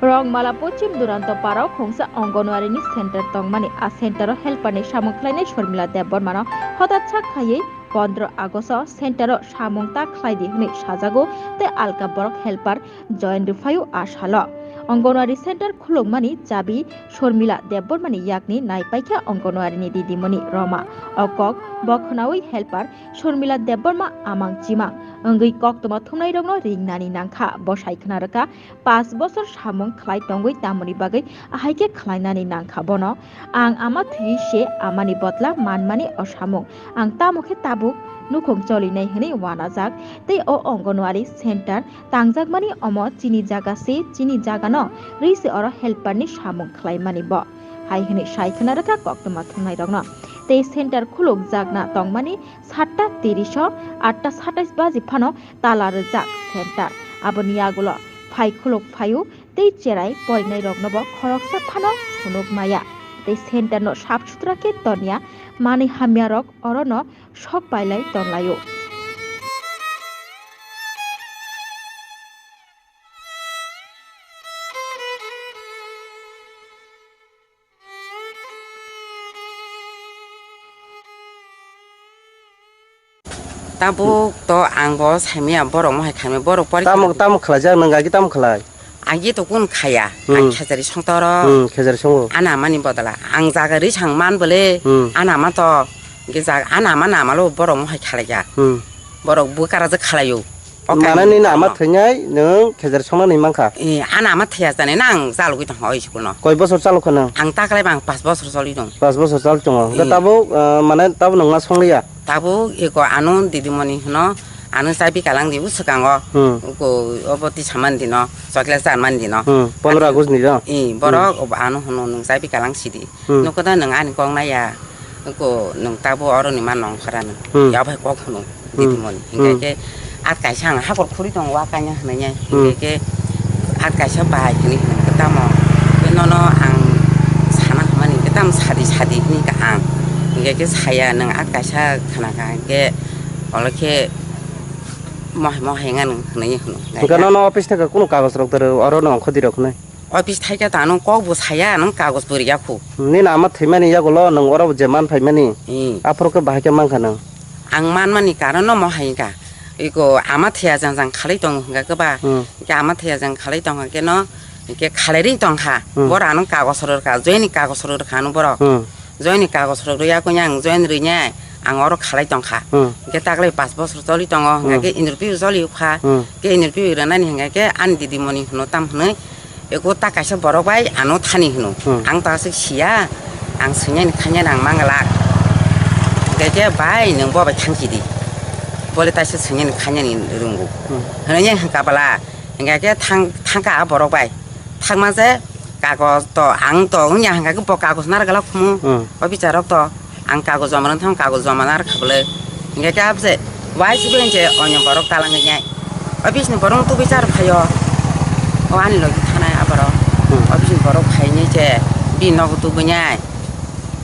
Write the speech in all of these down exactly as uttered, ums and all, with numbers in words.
Rongmala Pochim Duranto Parao khungsa Anganwadi ni center tongmani. A center o helper ni samung khlainai Sharmila Debbarma no hotat sak khaiwi pondro August o center o samung ta khlai di hwnwi sajago tei alka borok helper join rwphaio a salo. Anganwadi center khulukmani chabi Sharmila Debbarma ni yakni naipaikha Anganwadi ni didimoni Roma. O kok bo khwnawi helper Sharmila Debbarma amang chimang wngwi koktwma thumnairokno ringnani nangkha. Bo sai khna rwkha, paanch bosor samung khlai tongwi tamoni bagwi ahai khe khlainani nangkha bono. Ang ama thwi se amani botla manmani o samung. Ang tamo khe tabuk nukhung cholinai hwnwi uanajak tei o Anganwadi center tangjakmani omo chini jaga se, chini jagano rwi se oro helper ni samung khlaimani bo. Hai hwnwi sai khna rwkha koktwma thumnairokno. Tei center khulukjakna tongmani satta tiris o atta satais baji phano tala rwjak center. Aboni yagulo phai khuluk phaio tei cherai porinairoknobo khoroksa phano phunuk maya. Tei center no sap sutra khe tonya manwi hamyarok orono sok pailai tonlaio. Tabuk to ang bo saimaya borok mohai khaimaya borok pori. Tamo, tamo khlaijak nwng agi tamo khlai? Agi to kun khaya. Hmm. Ang khejari songtoro. Hmm, khejari songo. Ana mani bodala. Ang jaga ri sang man bole. Hmm. Ana ma to ge jaga ana ma namalo borok mohai khlaijak. Hmm. Borok bwkara je khlaio. O manani na ama thwinai nwng khejari songnani mankha. Eh, ana ama thwiya jani nang chalogwi tongkha o school no. Koi bosor chalokha nwng? Ang taklai bang pas bosor choli tong. Pas bosor chal tongo. Hwnkhe eh, tabuk, ah, mane tabuk nwng ma songliya? Tabuk eko ano didimoni hwno, ano chai bikalang di bwswkango. Hmm. Eko obo tisa mani dino, chocolate chan mani dino. Hmm, pondro August ni do? Eh, borok hmm, obo ano hwno nwng chai bikalang sidi. Hmm. Nokho da nwng ani kok naiya. Ko nwng tabuk oroni ma nongkhorano. Hmm. Yabai kok hwno. Hmm. Didimoni. Hmm. Hingke ke at kaisa ang hakor khuri tongo wa kanya hwnwi. Hmm. Hingke ke at kaisa bahai hwnwi hwnwi ke tamo. Ke nono ang sana hwnmani ke tamo sadi sadi hwnwi ka ang. Hingke ke saya nwng at kaisa khna ka hingke olo khe mohai mohai ngan hwnwi hwno. Hingke nono office thaka kuno kagoj rok doro oro nongkhodi rok hwnwi. Office thaikhe ta nwng kok bo saya, nwng kagoj bo riya khu. Nini ama thwimani yagulo nwng oro je man phaimani. Hmm. Aphuru khe bahai khe mankha nwng? Ang manmani karon no mo hai kha. Iko ama thwiya jang jang khalai tongo hwnkha khe ba. Hmm. Hwnkhe ama thwiya jang khalai tongkha khe no, hwnkhe khalai ri tongkha. Hmm. Boro ano kagoj rwkha, joini kagoj rwkha ano borok. Hmm. Joini kagoj rok rwya khe ang join rwinai ang oro khalai tongkha. Hmm. Hwnkhe taklai paanch bosor choli tongo, hmm, hwnkhe interview choli kha. Hmm. Hwnkhe interview rwnani hwnkhe ani didimoni hwno tam hwnwi eko ta kaisa borok bai ano thani hwno. Hmm. Ang ta aswk siya, ang swinani khainani ang manglak. Hwnkhe khe bai nwng bo bai thangchidi. Bole taisa swinani khainani rwngo. Hmm. Hwnwi hwnkha bwla, hwnkhe khe thang, thangkha a borok bai. Thangma je kagoj to ang to wngya hwnkha khe bo kagoj narwkla khumu. Hmm. O bichar rok to ang kagoj joma rwng thang kagoj joma narwkha bwle. Hwnkha khe abse wai sibeng je onyo borok talang wngnai. O bisni borok tubui char phaio. O ani logi thanai aborok. Hmm. O bisni borok phainai je bini nogo tubui nai.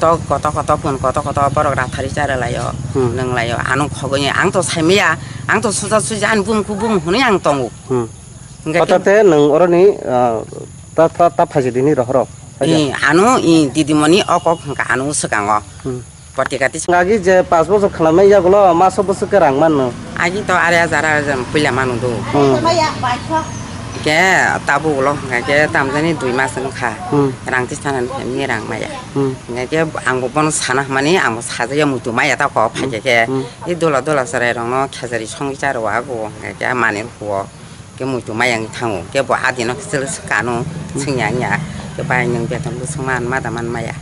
Tok koto koto phun koto koto borok rathari chara laio. Hmm. Nwng laio. Ano khogoi ang to saimaya. Ang to suja suja ani bumkhu bum hwnwi ang tongo. Hmm. Hwnkhe khe hotate nwng oroni, ah, ta, ta, ta phaisidi ni rohorok? Eh, ano, eh, didimoni o kok hwnkha ano swkango. Hmm. Poti kati. Agi je paanch bosor khwlaimani yagulo maso bwswk khe rang mano? Agi to ari hajar, ari hajar puila manu do. Hmm. Khe tabuk ulo hwnkha khe tamjani dui mas wngkha. Hmm. Rang tisana ni rang maya. Hmm. Hwnkha khe ang bo bono sana hwnmani ang bo sajaya muitu maya ta kok phaikhe khe. Hmm. E dola dola chwrai rokno khejari songwi cha rw ago hwnkha khe manwi rw khe muitu maya wngwi thango, khe bo adino khe chwla swkano, hmm, swngya wngya, khe bai nwng beton bwswk man ma da man maya,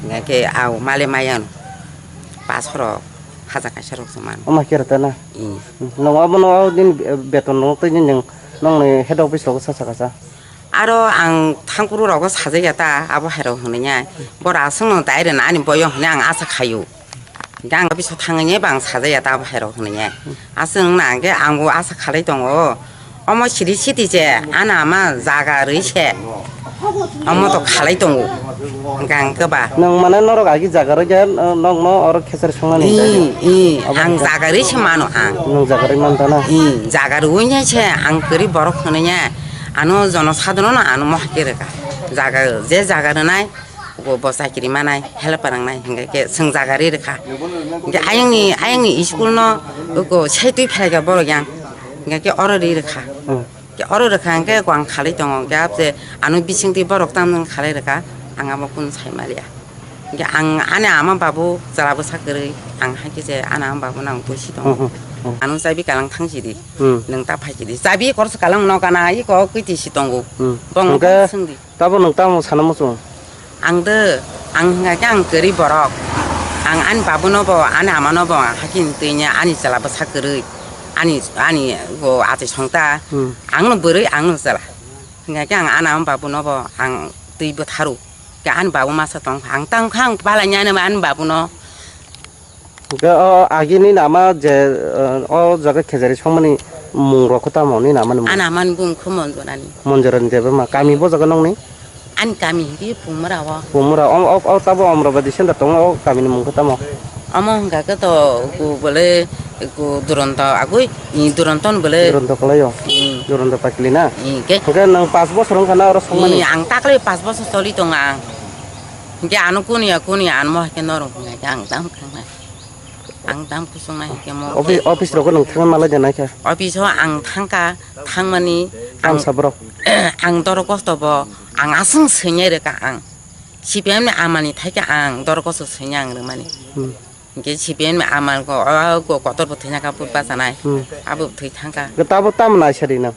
hwnkhe khe au male maya wng, paanch rok, hajar kaisa rok se man. Omo khe rwtana? Hmm. Nwng obono o din beton rok twi nwng nongni head office rogo sa sakha sa? Aro ang thangkuru rogo sajaya ta, abo hai rok hwnwi ya, bora aswkno dai rwna ani boyong hwnwi ang acha khaio. Hingke ang office o thangwi bang sajaya ta bo hai rok hwnwi. Aswk wngna hingke ang bo asa khalai tongo. Omo siri siti je, ana ama jaga rwi se. Omo to khalai tongo. Hingke ang khe ba. Nwng mane norok agi jaga rwi je, eh, nokno oro khesar songmani. I, i, obo ang hingke jaga rwi se mano ang. Nwng jaga rwi man ta na? I, jaga rwi se ang kwrwi borok hwnwi. Ano jono sadrono ano mohai khe rwkha. Jaga, je jaga rwnai, bo, bo chakiri manai, help rangnai, hingke khe chwng jaga ri rwkha. Hingke ayangni, ayangni school no, uko sai twi phaikha borok yang, hingke khe oro ri rwkha. Hmm. Khe oro rwkha hingke ko ang khalai tongo, hingke abse ano bisingtwi borok tam khalai rwkha, ang abo kunu sai maliya. Hingke ang ani ama babu chwla bwsa kwrwi, ang hai khe je ani ama babu nang buisi tongo. Hmm, hmm, hmm. Ano chabi kalang thang sidi, Hmm. nwng ta phai sidi. Chabi korsa kalang no gana, iko kwtwi si tongo. Hmm. Bong Hingke bong swngdi. Tabo nwng tamo sana muchung? Ang de, ang hingka khe ang kwrwi borok. Ang ani babuno bo, ani amano bo, hakhe twinya ani chwla bwsa kwrwi. Ani, ani bo achai songta. Hmm. Ang no bwrwi, ang no chwla. Hingka khe ang ani ama babuno bo, ang twi bwtharu. Khe ani babu masa tong kha. Ang tang kha, ang palaini ani, ani babuno. Hingke o agini nama je, eh, o jaga khejari songmani mung rok khe tamo ni nama ni mung? Ani amani bung khe Monjorani. Monjorani Debbarma. Kami bo jaga nongni? Ani kami hingke Pumura o. Pumura. O, o, o tabo Amravati center tongo, o kami ni mung khe tamo? Omo hingka khe to ku bole ku Duronto agoi, i Duronto ni bole. Duronto kalai o? Hmm. Duronto pakli na? Hmm, ke? Hingke nang pas bosor wngkha na oro songmani? Hmm, ang takle pas bosor choli tongo ang. Hingke ano kuniya, kuniya ano mo hai khe norok hingka khe ang tam khangnai. Ang tam kusung nai hingke mo. Office, office rok nang thangna malai de naikha? Office o ang thangka, thangmani ang Tamsa borok? Ang doro kosto bo, ang aswng swinya rwkha ang. C P M ni amani thaikhe ang doro kosto swinya ang rwmani. Hmm. Hingke C P M ni amal ko, o, ko, kotor bo thwina ka put bachanai. Hmm. Abo thwi thangka. Tabo tamo naisadi no?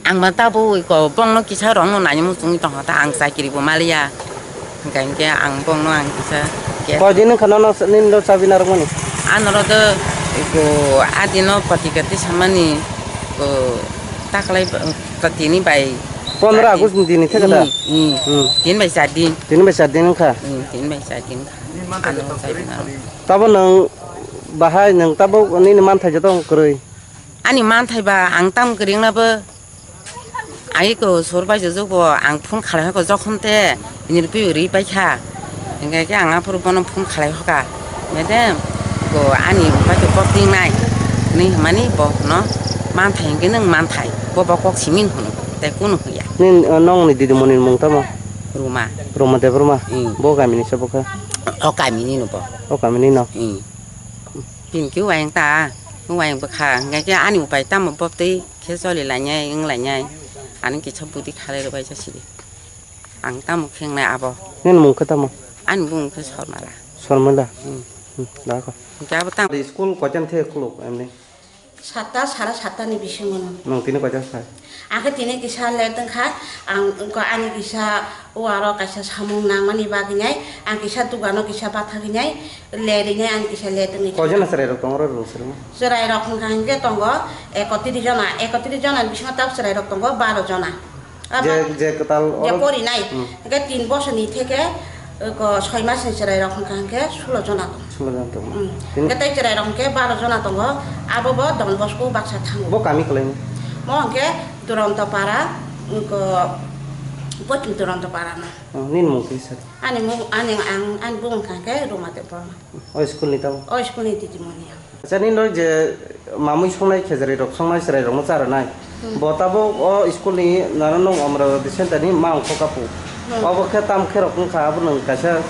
Ang ma tabo ui ko, bongno kisa rongno nai muchungwi tongkha ta, ang chakiri bo maliya. Hingka hingke ang bongno ang kisa ke- Koi din wngkha nono nini do chabi narwkmani? Anoro do ko adino patikati samani ko taklai ba-, tini bai Pondro char din. August ni dini theke da? Hmm, hmm. Hmm. Tin bai char din. Tin bai char din wngkha? Hmm, tin bai char din wngkha. Ano chabi narwk. Tabo nwng bahai nwng tabo nini manthai joto kwrwi? Ani manthai ba ang tam kwrwngna bo. Ai ko sur bai jujuk bo ang phone khalai ko jokhon te nirpi ri pai kha. Hingke ke ang aphuru bono phone khalai hoka. Madam, ko ani bai ko kok ting nai. Ni mani bo no manthai hingke nwng manthai. Bo bo kok simin hunu. Te kunu huya. Nin, uh, nong ni didi moni mung tamo? Ruma. Ruma Debbarma? Hmm. Bo kami ni se bo kha? O kami ni no bo. O kami ni no? Hmm. Tin khe wayang ta, wayang bwkha, hingkhe ani upai tamo bobtwi khe choli lainai, wng lainai, ani kisa budi khalai rwbaisa sidi. Ang tamo khe wngnai abo. Nini mung khe tamo? Ani bumung khe Sormala. Sormala? Hmm. Hmm, dakho. Hingkhe abo tamo. School koitan the khuluk emni? Satta, sara satta ni bisingo no. Nwng tini koitan sai? Ang khe tini kisa late wngkha, ang wngkha ani kisa o aro kaisa samung nangmani bagwi nai, ang kisa dukano kisa bathagwi nai, le rinai ang kisa le tongwi. Koijon chwrai rok tongo oro rwng swrwngma? Chwrai rok hwnkha hwnkhe tongo ekotris jona, ekotris jona ni bisingo tabuk chwrai rok tongo baro jona. Ah, je, ba-, je kwtal je oro porinai. Hmm. Hwnkhe tin bosorni theke, eh, ko soi masni chwrai rok hwnkha hwnkhe sulo jona tongo. Sulo jona tongo. Hmm. Tin- Hwnkhe tei chwrai rok hwnkhe baro jona tongo. Abo bo Don Bosco baksa thango. Bo kami kwlaini? Mo hwnkhe Duronto Para, wngkha Pochim Duronto Para no. Oh, nini mung kisa? Ani mung, ani, ang, ani bumung kha khe Ruma Debbarma. O school ni tamo? O school ni didimoni ang. Acha, nini je mamui songnai, khejari rok songnai, chwrai rok no cha rwnai. Hmm. Bo tabuk o school ni nano nwng Amravati center ni ma ongkho kapu. Hmm. Obo khe tam khe rok wngkha, abo nwng kaisa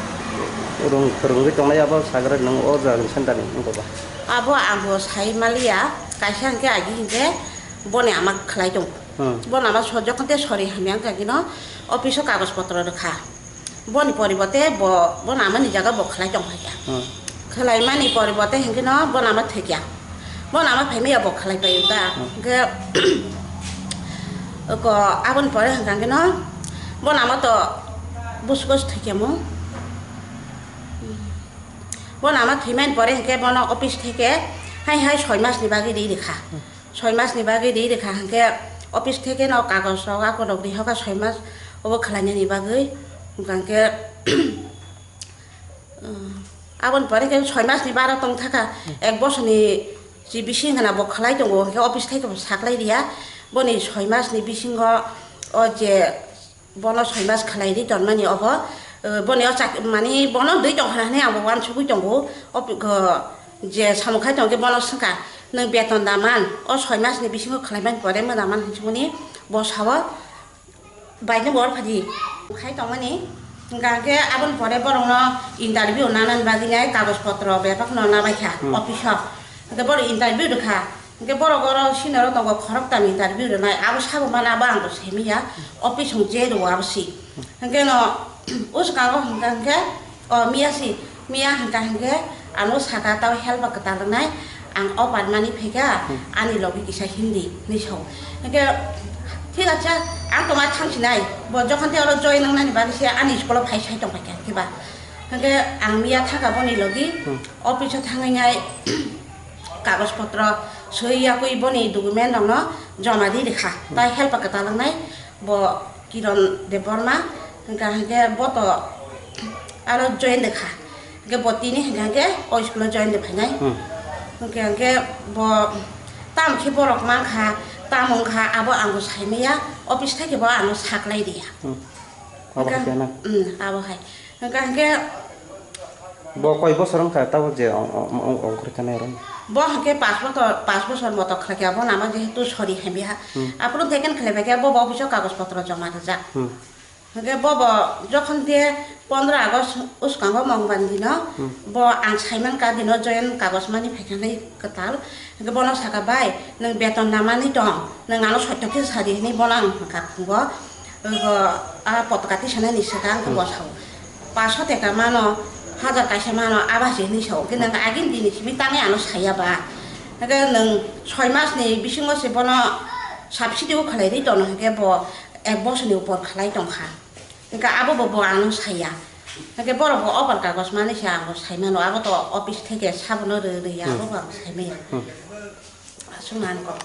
rwng, rwngwi tongnai, abo sagre nwng o jaga ni center ni wngkha ba? Abo ang bo sai maliya, kaisa hwnkhe agi hwnkhe boni ama khlai tongo. Hmm. Boni ama so-, jokhon te sori hamya wngkha khe no office o kagoj potro rwkha. Boni poribote bo, boni ama ni jaga bo khlai tong phaikha. Hmm. Khlai mani poribote hinkhe no boni ama thwikya. Boni ama phaimaya bo khlai paio ta. Hmm. Hinkhe ko aboni pore hwnkha khe no boni ama to buskos thwikya mo. Boni ama thwimani pore hinkhe bono office theke hai hai soi mas ni bagwi ri rikha. Hmm. Soi mas ni bagwi ri rikha hwnkhe office theke no kagoj rok akorok ri hoka soi mas obo khlainani bagwi. Hwnkha hwnkhe, um, aboni pore khe soi mas ni baro tong thaka, ek bosor ni si bising hwna bo khlai tongo, hwnkhe office theke bo saklai riya. Boni soi mas ni bisingo o je bono soi mas khlai ri tonmani obo, eh, boni o chak-, mani bono dui tong hwnwi ang bo uansugui tongo. O pi-, go, je samung khai tongkhe bono swngkha, "Nwng beton da man, o soi mas ni bisingo khlai mani pore mwna man," hinwi sungmani bo sao. Baino bor phadi khai tongmani, hingka hingke aboni pore borokno interview nanani bagwi nai kagoj potro bebak no nabaikha Hmm. office o. Hingke borok interview rwkha, hingke borok oro senior o tongo khoroktam interview rwnai, abo sabo mana abo ang bo saimanya, office hong je rwo abo si. Hingke no uskango hingka hingke O miya si, miya hingka hingke ano saka tao help kwtal wngnai, ang o panmani phaikha, Hmm. ani logi kisa Hindi hinwi sao. Hingke thik acha, ang tongma thangsinai, bo jokhon tei oro join wngnani bagwi se ani school o phai sai tongpaikha, hingke ba. Hingke ang miya thangkha boni logi, Hmm. office o thangwi nai kagoj potro swi yakwi boni document rokno joma ri rikha, Hmm. tai help kwtal wngnai. Bo Kiron Debbarma, hingka hingke bo to aro join de kha. Hingke bo tini hingka hingke o school o join de phainai. Hmm. Hingke hingke bo tam khe borok mankha, tam wngkha, abo ang bo saimaya, office thai khe bo ano saklai dia. Hmm. Abo Hingke, hai khe na? Hmm, abo hai. Hingka hingke Bo koi bosor wngkha tabuk je ong-, ong-, ong-, ongkhorwi thanai oro? Bo hingke pas bosor, pas bosor moto khlai khe abo nama jehetu sori hamya. Hmm. Aphuru second khlai bai khe bo, bo office o kagoj potro joma rijak. Hmm. Hingke bo, bo jokhon de pondro August uskango Mongban dino, Hmm. bo ang saiman ka dino join kagoj mani phaikha nai kwtal. Hingke bono saka, "Bai, nwng beton namani tong, nwng ano sotto khe sadi," hinwi bono ang hwnka phungo. Ogo, a potaka tisanani swkang khe Hmm. bo sao. Paso teka mano, hajar kaisa mano, abo se hinwi sao. Hwnkhe nwng agini dini simi tangwi ano saya ba. Hwnkhe nwng soi masni bisingo se bono subsidy o khlai ri tono, hwnkhe bo ek bosorni upor khlai tongkha. Hwnkhe abo bo, bo ano saya. Hwnkhe borok bo offer kagoj mani se ang bo sai mano, abo to office theke sabono rw rw ya, Hmm. abo bo ang sai maya. Hmm. Aswk nang kok.